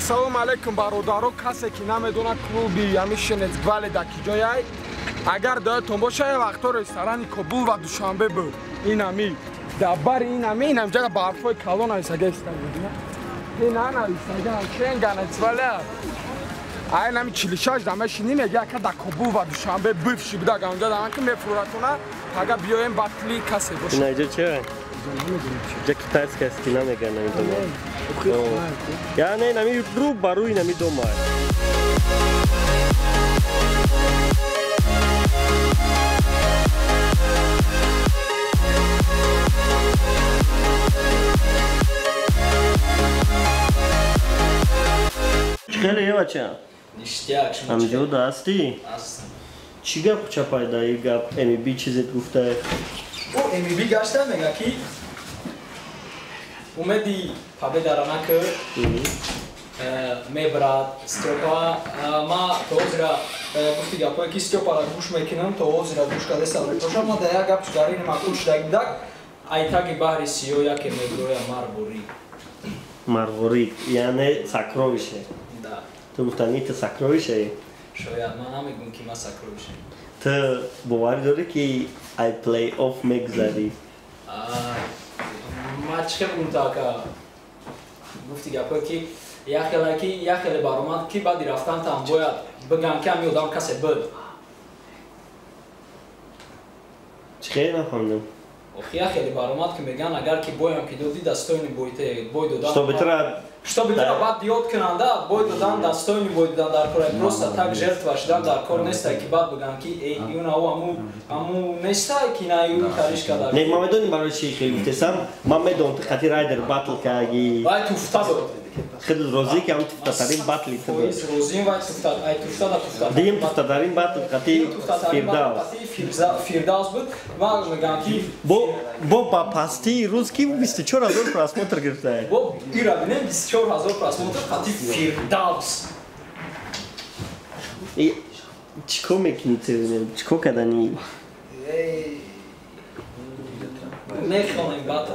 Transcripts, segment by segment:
Ассалому алайкум бародаро, касе ки намедонад клуби ҳами Шенецгвале дар ки ҷояй, агар доятон боша, як вақто ресторани Кобул ва Душанбе буд. Ин ҳами дар бари ин ҳами ин ҳамҷа барфҳои калон нависага истагудина. Ин нависага Шенганецвале. Айн ҳами 46 да мешинӣ, мега ака дар Кобул ва Душанбе бывший буда ганҷа дан ки мефуратона, ага биёем батли касе боша. Ина иҷо чия? Ҷа китайская стена мегӯянд ҳамин дома. Яъне ин ҳами рӯ ба рӯи ҳами дома. Хеле евача. Ништяк, шумо ҳамҷо да ҳастӣ? Ҳастам. Чӣ гап чапайда и гап МБ чизет гуфтае? О, МБ гашта мега ки умеди победара накард, мебрад Стёпа. Ма то ҳозира гуфти гапое ки Стёпара гӯш мекунам, то ҳозира гӯш кардастам репоша. Ма да як гап дар ин маъқул шуда будак, айтаги баҳри сиё яке меброя марворид. Марворид, яъне сокровище. Да. Ту гуфтани ту сокровище? Шояд, ман намегӯм ки ман сокровище. Ту боварӣ дорӣ ки ай плей-офф мегузарӣ? Ман чӣ хел гум така гуфти гапое ки як хеле ки як хеле баромад ки баъди рафтан там бояд бигӯям ки ҳами одам касе буд. Чӣ хеле нафаҳмидам. Охи як хеле баромад ки мегӯянд агар ки боям ки додӣ достойный бой бой додан. Чтобы тра Чтобы тра баъд ёд кунанда бой додан достойный бой додан дар кор, просто так жертва шудан дар кор нестай ки баъд бигӯянд ки эй юна ӯ аму аму нестай ки на ю тариш када. Не, ман медонӣ барои чӣ хеле гуфтесам? Ман медонам ту хати райдер батл кардагӣ. Вай туфта дод. Хеле розӣ ки ҳам туфтатарин батли ту буд. Розием вай туфта, ай туфта да туфта. Дигим туфтатарин батл хати Фирдавс. Хати Фирдавс буд. Ман мегӯям ки бо ба пастии рӯз ки 24 ҳазор просмотр гирифтае. Бо ира бинем 24 ҳазор просмотр хати Фирдавс. Чӣ кор мекунӣ ту? Чӣ кор карданӣ? Мехонем батл.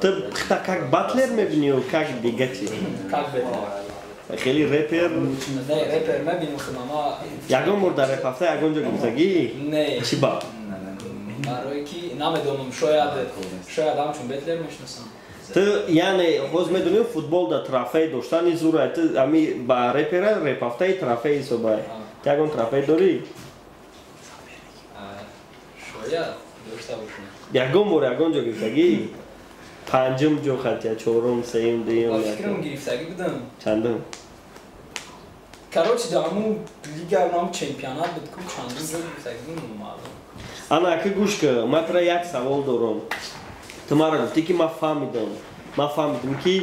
Ту хта как батлер мебинӣ ё как дига чи? Как бэтлер. Хеле репер? Не, репер мебинам худам. Ма ягон бор дар реп ҳафта ягон ҷо гирифтагӣ? Не. Чӣ ба? Барое ки намедонам, шояд ҳамчун бэтлер мешиносам. Ту яъне ҳоз медонӣ футбол да трофей доштани зура, ту ами ба репера реп ҳафтаи трофей ҳисобай. Ту ягон трофей дорӣ? Шояд дошта бошам. Ягон бор ягон ҷо гирифтагӣ? Панҷум ҷо хатя, чорум, сеюм, дуюм. Ба фикрам гирифтагӣ будам. Чандум? Короче, дар ҳамун лига, ҳамун чемпионат буд ку чандум ҷо гирифтагӣ будам, маълум. Ана ака гӯш кун, ман тура як савол дорам. Ту маро гуфтӣ ки ман фаҳмидам. Ман фаҳмидам ки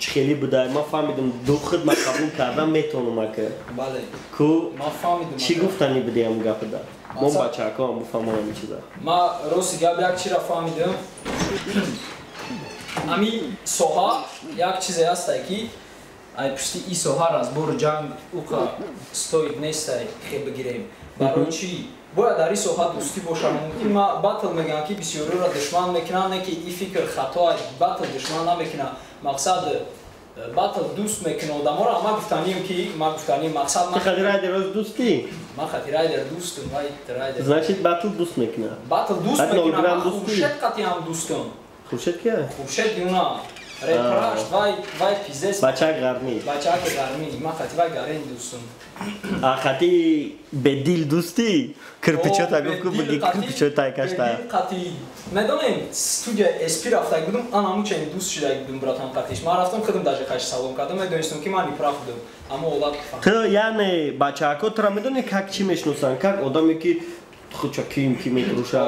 чӣ хеле будай, ман фаҳмидам ду худ ман қабул кардан метавонам ака. Бале. Ку ман фаҳмидам. Чӣ гуфтанӣ будӣ ҳамун гапда? Мо бачаҳако ҳам буфаҳмам ҳамин чиза. Ман рости гап як чиро фаҳмидам. Ами соҳа як чизе ҳастай ки ай пушти и соҳа разбору ҷанг уқа стоит нестай хе бигирем. Барои чӣ? Бояд дар ин соҳа дӯстӣ бошад. Мумкин ма батл мегӯям ки бисёриро душман мекунанд, не ки и фикр хато, батл душман намекунад. Мақсад батл дӯст мекунад одаморо. Ман гуфтанием ки ман гуфтанием мақсад Ту хати райдер роз дӯстӣ? Ман хати райдер дӯстам, вай райдер. Значит батл дӯст мекунад. Батл дӯст мекунад. Ман Хуршед қати ҳам дӯстам. Хуршед кия? Хуршед юна. Репераш вай вай пиздец. Бачак ғармӣ. Бачак ғармӣ. Ман хати вай гарен дӯстам. А хати бедил дӯстӣ? Кирпичота гуфт ку биги кирпичота кашта. Бедил қати медонем студия SP рафтаг будам, ан ҳамун чен дӯст шудаг будам братан қатиш. Ман рафтам худам даже қаш салом кардам, медонистам ки ман неправ будам. Аммо ҳолат фаҳмидам. Ту яъне бачаҳако тура медонӣ как чӣ мешиносанд? Как одаме ки худша ким ки метруша.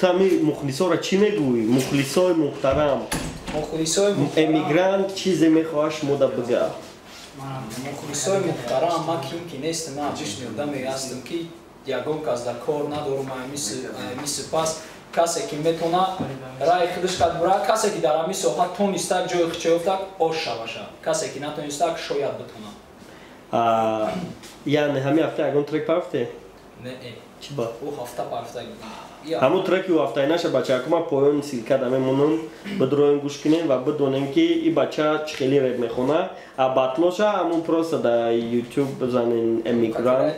Ту ҳами мухлисоро чӣ мегӯӣ? Мухлисои муҳтарам. Мухлисои муҳтарам. Эмигрант чизе мехоҳад шумо да бига. Мухлисои муҳтарам, ман ким ки нестам, ман ҷишни одаме ҳастам ки ягон кас дар кор надорум, ами сипас касе ки метона раи худаш қад бура, касе ки дар ами соҳа тонистак ҷои худша ёфтак ош шаваша, касе ки натонистак шояд битона. Яъне ҳами ҳафта ягон трек парафте? Не, Чӣ ба? Ӯ ҳафта парафтаг будам. Ҳамун треки ҳафтаинаша бачаҳако ман поён ссылка да мемонам, бидроем, гӯш кунем ва бидонем, ки и бача чӣ хели реп мехона. А батлоша ҳамун просто да YouTube бизанен «Эмигрант».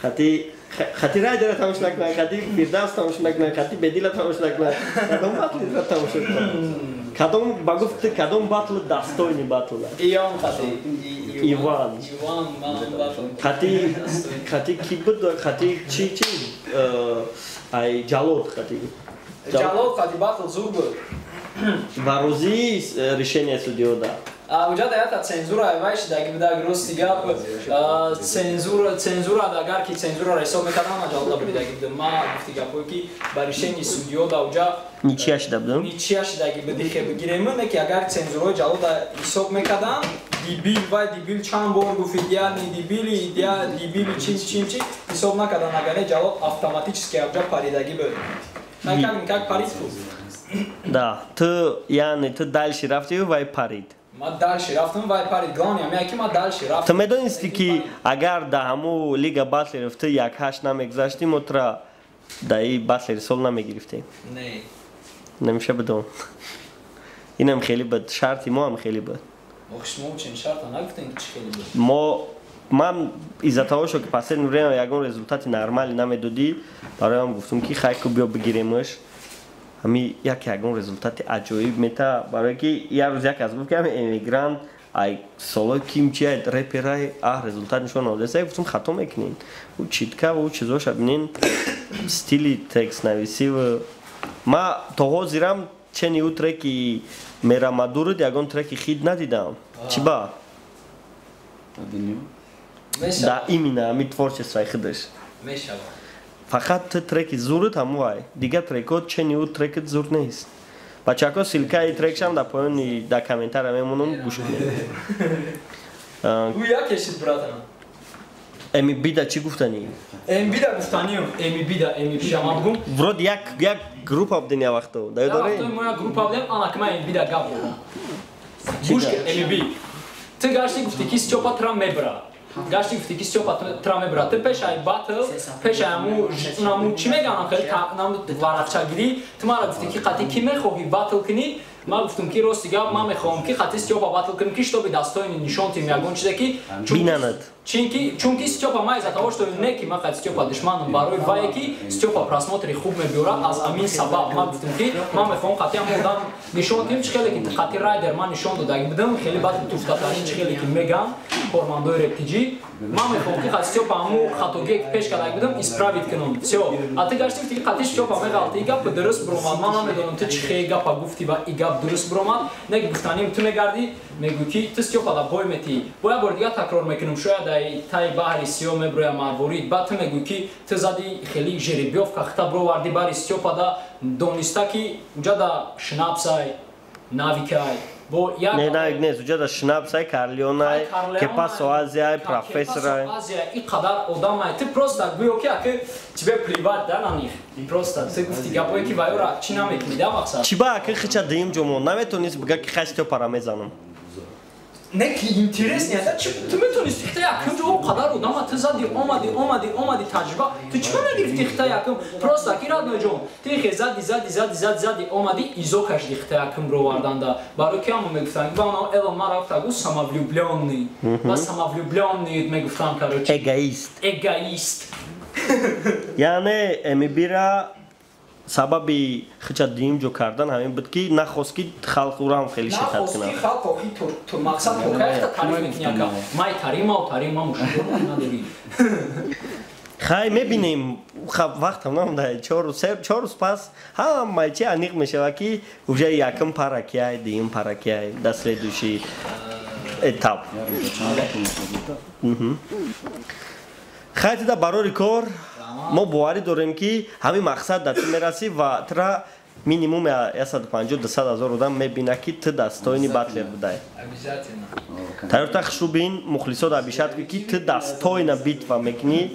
Хати Райдера тамошо накунан, хати Фирдавс тамошо накунан, хати Бедила тамошо накунан. Кадом батлра тамошо кунан? Кадом, ба гуфти, кадом батл достойный батл? Иван хати. Иван. Иван батл. Хати ки буд? Хати чи? Ай Ҷалод хати. Ҷалод хати батл зур буд. Ва рӯзи решение судьё да. Уҷа да ята цензура вай шидаги буда, рости гап, цензура, агар ки цензураро ҳисоб мекардам, ма Ҷалода буридаги будам. Ма гуфти гапое, ки ба решении судьё да уҷа ничья шида будам. Ничья шидаги буди, хе бигирем, не ки агар цензураи Ҷалода ҳисоб мекардам, дебил, вай дебил чанд бор гуфт, идеальный дебили, идеал дебили, чи чи чи ҳисоб накардан, агар не, Ҷалод автоматически уҷа паридаги буд. Как парид буд. Да, ту, яъне ту дальше рафтию, вай парид. Ма дальше рафтам, вай парид. Главное ҳамия, ки ма дальше рафтам. Ту медонисти, ки агар да ҳаму лига батлеров ту 1-8 намегузаштӣ, мо тура да и батлери сол намегирифтем? Не. Намеша бидон, инам хеле буд, шарти мо ҳам хеле буд. Шумо чен шарта нагуфтем, ки чӣ хеле буд? Мо, ман из-за того, что последнее время ягон результати нормали намедодӣ, бароям гуфтум, ки хайку биё бигиремаш, ҳами як ягон результати аҷоиб мета, барое ки як рӯз як аз гуфт, ки ҳами Эмигрант ай соло ким чи ай реперай а результат нишон надодаст. Гуфтум, хато мекунин, ӯ читка ва ӯ чизоша бинин, стили текстнависӣ. Ва ма то ҳозирам чени ӯ треки Мерамадурд ягон треки хит надидам. Чӣ ба да именно ҳами творчествои худаш? Мешавад. Фақат ту треки зурут ҳамувай, дигар трекот чени ӯ трекит зур нест. Бачако, ссылкаи трекшам дар поёни дар комментария мемонам, гӯш кунед. Ӯ як кешид, братан. Эми бида чӣ гуфтанӣ? Эми бида гуфтанием, эми бида ман бугум. Вроде як группа будем я вақто. Да, дорем? Вақто мо як группа будем, ана ки ман эми бида гап дорам. Гӯш ки, эми би. Ту гашти гуфти, ки Стёпа тра мебра. Гашти гуфти, ки Стёпа тра мебра. Ту пешаи батл, пешаи аму наму чӣ мегӯям, хеле наму варақчагирӣ, ту мара гуфти, ки қати ки мехоҳӣ батл кунӣ? Ман гуфтум, ки рости гап, ман мехоҳам, ки қати Стёпа батл кунем, ки чтобы достойный нишон тим ягон чизе, ки бинанад. Чунки Стёпа ма из-за того, что не ки ман қати Стёпа душманам, барои вае ки Стёпа просмотри хуб мебиёрад, аз амин сабаб ман гуфтум, ки ман мехоҳам қати ҳам одам нишон тим, чӣ хеле ки қати Райдер ман нишон додаги будам, хеле батл туфтатарин, чӣ хеле ки мегам кормандои рептиҷӣ. Ман мехоҳам, ки қати Стёпа ҳаму хатогие, ки пеш кардаги будам, исправить кунам. Всё. А ту гашти гуфти, ки қати Стёпа меғалти. И гап дуруст буромад. Ман намедонам, ту чӣ хел гапа гуфти ва и гап дуруст буромад. Не гуфтаним, ту мегардӣ, мегӯӣ, ки ту Стёпа да бой метӣ. Бо як бори дигар такрор мекунам, шояд ай таи баҳри сиёҳ меброя марворид. Баъд ту мегӯӣ, ки ту зади, хеле жеребьёвка хита бировардӣ бари Стёпа да, дониста, ки уҷа да Шнапсай, Навикай, бо як Не, Навик нест, уҷа да Шнапсай, Карлеонай, Кепасо Азияй, Профессорай. Азия, и қадар одамай. Ту просто гӯё ки аки тебе плевать да на них. Просто ту гуфти гапое, ки вайора чӣ намекунӣ да мақсад. Чӣ ба аки хича дуюм ҷо наметонист бига, ки хай, Стёпара мезанам? Не ки интересно, да, чи ту метонисти хита якум ҷо, қадар одама ту зади, омади, омади, омади, таҷриба ту чӣ мегирифти хита якум? Просто ки, родной ҷон, ту хе зади, зади, зади, зади, зади, омади, изо кашди хита якум бироварданда. Барои ки ҳамо мегуфтанд, ки ба Элон ма рафта гу самовлюблённый ва самовлюблённый мегуфтанд, короче. Эгоист. Эгоист. Яъне эмибира сабаби хича дуюм ҷо кардан ҳамин буд, ки нахост, ки халқ ӯро ҳам хеле шикат кунад. Ки халқ охи ту мақсад то кайфта тариф мекунӣ, ака май таримау тарима мушкил надорӣ. Хай, мебинем, вақтам намонда, 4 рӯз пас ҳамаи чи аниқ мешавад, ки уже якум пара кияй, дуюм пара кияй до следующий этап. Хай, тида барори кор, мо боварӣ дорем, ки ҳамин мақсад дар ту мерасӣ ва тура минимум 150 200 ҳазор одам мебинад, ки ту достойный батлер будай. Тайёрта хушрӯ бин, мухлисот обещать, ки ту достойно битва мекунӣ.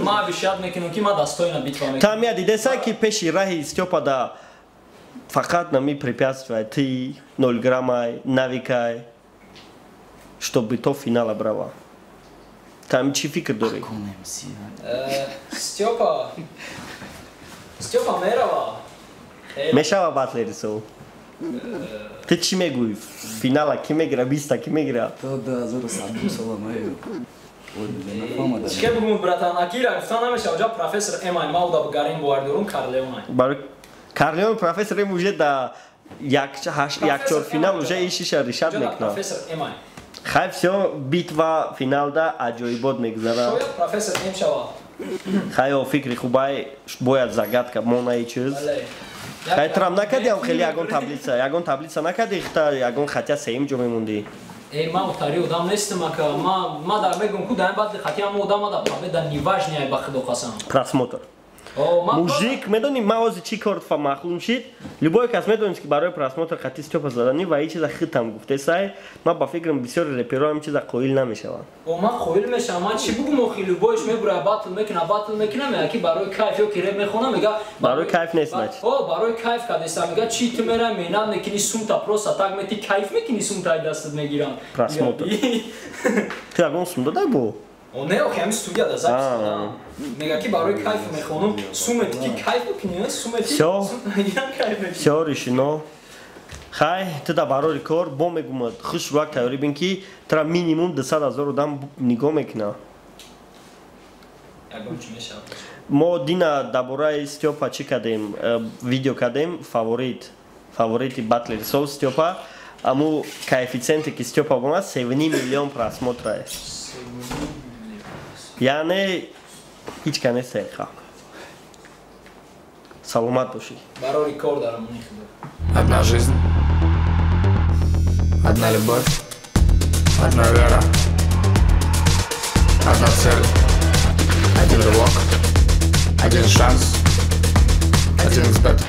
Ма обещать мекунам, ки ма достойно битва мекунам. Та мия дидеса, ки пеши раҳи Стёпа да фақат нами препятствия ты, 0 граммай, Навикай, чтобы то финала брава. Там чӣ фикр дорӣ? Стёпа. Стёпа мерава. Мешава батлери сол. Ту чӣ мегӯӣ? Финала ки мегира, 20-та ки мегира? То 2100 сола маю. Чӣ бигӯм, братан, акира гуфта намешава, ҷа профессор Эмай ма уда гарин бовар дорум Карлеонай. Барои Карлеон профессор Эм уже да як чор финал уже ишиша решат мекунад. Профессор Эмай. Хай, всё, битва финалда аҷоибот мегузарад. Шояд профессор Эм шава. Хай, о фикри хубай, бояд загадка монаи чиз. Хай, трам накардиам хеле ягон таблица накарди, хта ягон хатя сеюм ҷо мемондӣ. Эй, ма отари одам нестам, ака. Ма дар мегум ку дар баъд хатя ама одам да победа неважный ай, ба худо қасам. Просмотр. Мужик, медонӣ, ман ҳозир чӣ кор маъқул шид? Любой кас медонист, ки барои просмотр хати Стёпа задани ва ин чиза хитам гуфтесай. Ман ба фикрам, бисёри реперо ҳамин чиза қоил намешаванд. О, ман қоил мешавам. Ман чӣ бугум охи? Любойш мебура, батл мекуна, батл мекуна, мега ки барои кайф ё ки реп мехона, мега. Барои кайф нест, значит. О, барои кайф кадеста, мега, чӣ ту мера меҳнат мекунӣ, сумта просто так мети, кайф мекунӣ, сумта дастат мегиранд. Просмотр. Ту ягон сум додай бо? О, не, охи, ҳами студия да запись. Мега ки барои кайф мехонум, сумети ки кайф мекунӣ, сумети. Всё. Всё решено. Хай, ту да барори кор бо мегумад, хуш рӯак тайёрӣ бин, ки тура минимум 200 000 одам нигоҳ мекуна. Мо дина дар бораи Стёпа чӣ кардем? Видео кардем, фаворити батлери сол Стёпа. Аму коэффициенте ки Стёпа бомад, 7 миллион просмотра, яъне ҳеҷ ка нест ха. Саломат бошӣ. Барори кор дарам. Одна жизнь, одна любовь, одна вера, одна цель, один рывок, один шанс, один взгляд.